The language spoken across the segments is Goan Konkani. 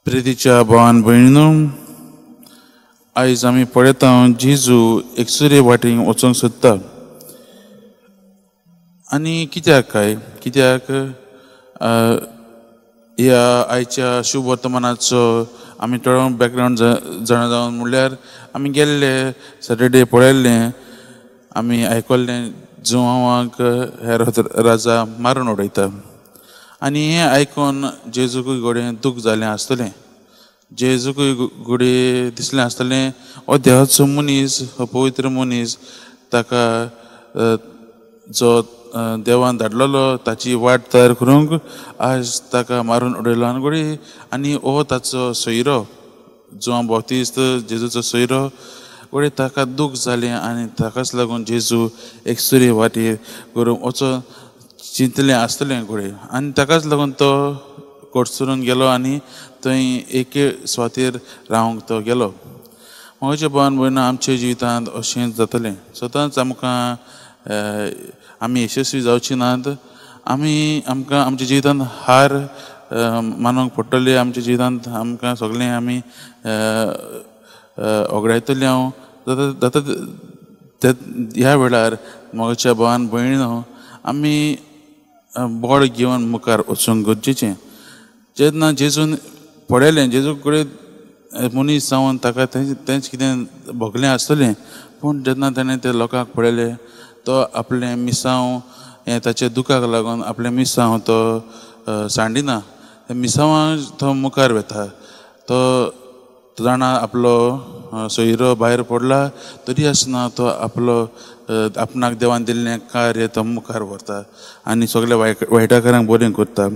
प्रितीच्या भावान भयणीनो, आयज आमी पळयता जेजू एकसुरे वाटेन वचूंक सोदता. आनी कित्याक काय कित्याक ह्या आयच्या शुभ वर्तमानाचो आमी थोडो बॅकग्रावंड जाणा जावन म्हणल्यार आमी गेल्ले सॅटरडे पळयल्लें, आमी आयकल्लें जुवांक हेरोद राजा मारून उडयता. आनी हें आयकून जेजूकूय घडये दूख जालें आसतलें, जेजूकूय घडये दिसलें आसतलें हो देवाचो मनीस, हो पवित्र मनीस, ताका जो देवान धाडलेलो ताची वाट तयार करूंक आज ताका मारून उडयलो. आनी घडये आनी हो ताचो सोयरो जुवां बाप्तिस्त जेजूचो सोयरो, घडये ताका दूख जालें आनी ताकाच लागून जेजू एकसुरे वाटेर करूंक वचोन चिंतलें आसतलें घडये. आनी ताकाच लागून तो कोटसरून गेलो आनी थंय एके सुवातेर रावंक तो गेलो. म्हज्या भावान भयणा, आमच्या जिवितांत अशेंच जातलें. सदांच आमकां आमी यशस्वी जावची नात, आमी आमकां आमच्या जिवितांत हार मानूंक पडटली, आमच्या जिवितांत आमकां सगळें आमी ओगडायतलें. हांव जाता जाता ह्या वेळार म्हज्या भावान भयणीनो आमी बळ घेवन मुखार वचूंक गरजेचें. जेन्ना जेजून पळयलें, जेजू कडेन मनीस जावन ताका तेंच कितें भोगलें आसतलें, पूण जेन्ना ताणें ते लोकांक पळयलें तो आपलें मिसांव हें ताच्या दुखाक लागून आपलें मिसांव तो सांडिना, मिसांवाक तो मुखार वता. तो जाणा आपलो सोयरो भायर पडला तरी आसतना तो आपलो आपणाक देवान दिल्लें कार्य तो मुखार व्हरता आनी सगळ्या वायटाकारांक बरें करता.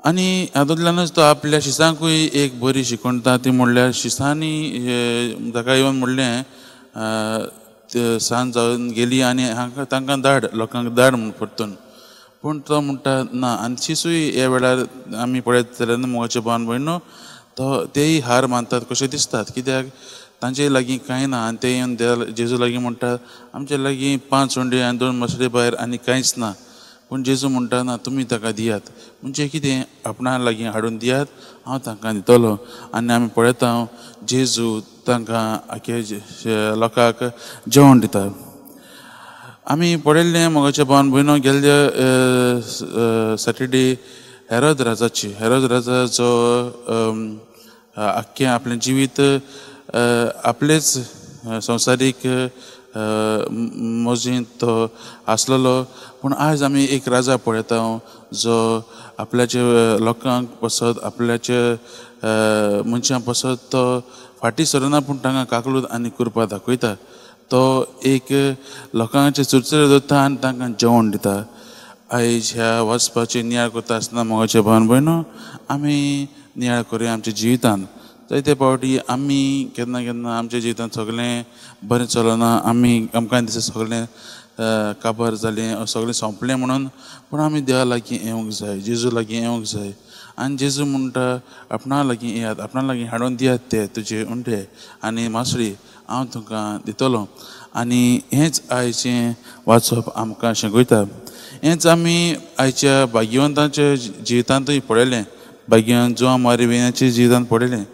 आनी हातूंतल्यानूच तो आपल्या शिसांकूय एक बरी शिकवणता, ती म्हणल्यार शिसांनी ताका येवन म्हणलें सांज जावन गेली आनी हांकां तांकां धाड, लोकांक धाड म्हूण परतून. पूण तो म्हणटा ना. आनी शिसूय ह्या वेळार आमी पळयत जाल्यार मोगाचे भावान भयणो तो तेय हार मानतात कशें दिसतात, कित्याक तांचे लागीं कांय ना. आनी ते येवन जेजू लागीं म्हणटात आमचे लागीं 5 उंडे आनी 2 मसळे भायर आनी कांयच ना. पूण जेजू म्हणटा ना, तुमी ताका दियात, म्हणजे कितें आपणा लागीं हाडून दियात, हांव तांकां दितलो. आनी आमी पळयता जेजू तांकां आख्या लोकांक जेवण दिता. आमी पळयल्लें मोगाच्या भावान भयणो गेल्ले सॅटरडे हेरोद राजाची, हेरोद राजाचो आख्खें आपलें जिवीत आपलेच संवसारीक मजेंत तो आसलेलो. पूण आयज आमी एक राजा पळयता जो आपल्याचे लोकांक पसत, आपल्याचे मनशां पसत तो फाटीं सरना, पूण तांकां काकलूत आनी कृपा दाखयता. तो एक लोकांचे चुरचुरे दवरता आनी तांकां जेवण दिता. आयज ह्या वाचपाचेर नियाळ करता आसतना मोगाचे भावान भयणो आमी नियाळ करुया आमच्या जिवितांत. जायते फावटी आमी केन्ना केन्ना आमच्या जिवितांत सगळें बरें चलना, आमी आमकां दिसता सगळें काबार जालें, सगळें सोंपलें म्हणून, पूण आमी देवा लागीं येवंक जाय, जेजू लागीं येवंक जाय. आनी जेजू म्हणटा आपणा लागीं येयात, आपणा लागीं हाडून दियात ते तुजे उंडे आनी मासळी, हांव तुमकां दितलो. आनी हेंच आयचें वाचप आमकां शिकयता. हेंच आमी आयच्या भाग्यवंताच्या जिवितांतूय पळयलें, भाग्यवंत जुवां मारी विण्याच्या जिवितांत पळयलें.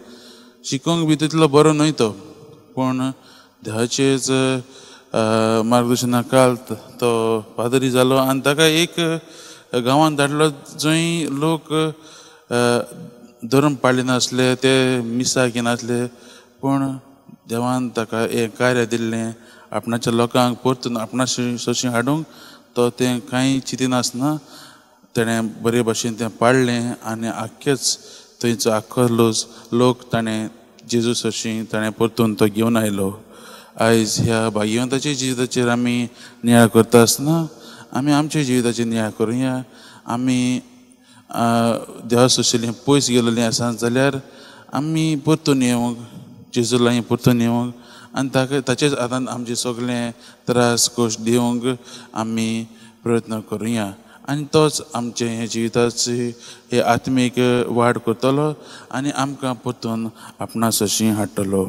शिकोंक बी तितलो बरो न्हय तो, पूण देवाचेच मार्गदर्शना काल तो पादरी जालो आनी ताका एक गांवांत धाडलो जंय लोक धर्म पाळिनासले, ते मिसाक येनासले, पूण देवान ताका एक कार्य दिल्लें आपणाच्या लोकांक परतून आपणा सोशी हाडूंक. तो तें कांय चिंतिनासतना तेणें बरे भाशेन तें पाळ्ळें आनी आख्खेच थंयचो आख्खो लोक ताणें जेजू सोशी ताणें परतून तो घेवन आयलो. आयज ह्या भाग्यवंताच्या जिविताचेर आमी नियाळ करता आसतना आमी आमच्या जिविताचेर नियाळ करुया. आमी देवा सोशिल्लीं पयस गेल्लीं आसा जाल्यार आमी परतून येवंक, जेजू लागीं परतून येवंक आनी ताका ताचेच हातान आमचे सगळे त्रास कश्ट दिवंक आमी प्रयत्न करुया. आनी तोच आमचे हे जिविताची हे आत्मीक वाड करतलो आनी आमकां परतून आपणा सोशी हाडटलो.